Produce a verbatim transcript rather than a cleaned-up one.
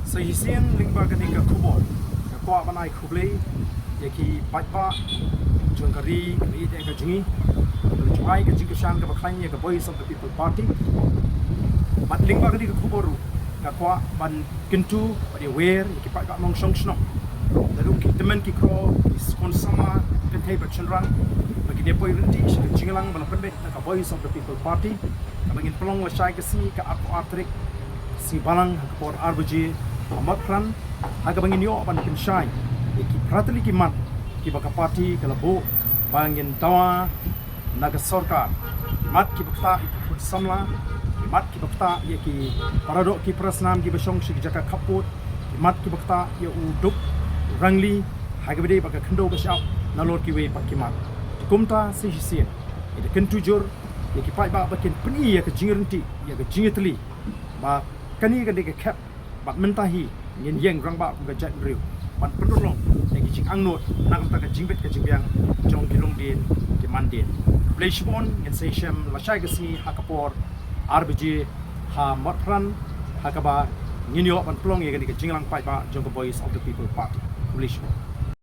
Sa shisien lyngba kane ka khubor, nga kwah ban ai khublei ïa ki paidbah jong ka ri, ka ri ka jong ngi, ka jong ngi, ka jingkyrshan kaba khlaiñ ïa ka Voice of the People Party. Bad lyngba kane ka khubor ruh, nga kwah ban kyntu bad ïawer ïa ki paidbah nongshong shnong, naduh ki tymmen ki kro, ki skhor samla, kynthei bad shynrang, ba kin ïa poi ryntih sha ka jingïalang ba la pynbeit na ka Voice of the People Party, kaba ngin pynlong lashai ka sngi ka arphew ar tarik, sngi Balang, ha ka por ar baje ha Motphran, ha kaba ngin ïoh ban pynshai ïa ki phra tylli ki mat kiba ka party ka la buh ba ngin dawa na ka sorkar. Ki mat kiba ktah ïa ki khun samla, ki mat kiba ktah ïa ki paradoh ki parasnam kiba shong sha ki jaka khappud, ki mat kiba ktah ïa u duk u rangli, ha kaba dei ba ka khyndew ba shah nalor kiwei pat ki mat. Te kumta sa shisien ngi da kyntu jur ïa ki paidbah ba kin pyni ïa ka jingryntih, ïa ka jingïatylli, ba kane ka dei ka khep, bad mynta hi ngin ïeng rangbah kum ka jaitbynriew ban pynurlong ïa ki jingangnud na ka bynta ka jingbit ka jingbiang jong ki longdien ki mandien. Khublei shibun, ngin sa ïashem lashai ka sngi ha ka por ar baje ha Motphran, ha kaba ngin ïoh ban pynlong ïa kane ka jingïalang paidbah jong ka Voice of the People Party. Khublei shibun.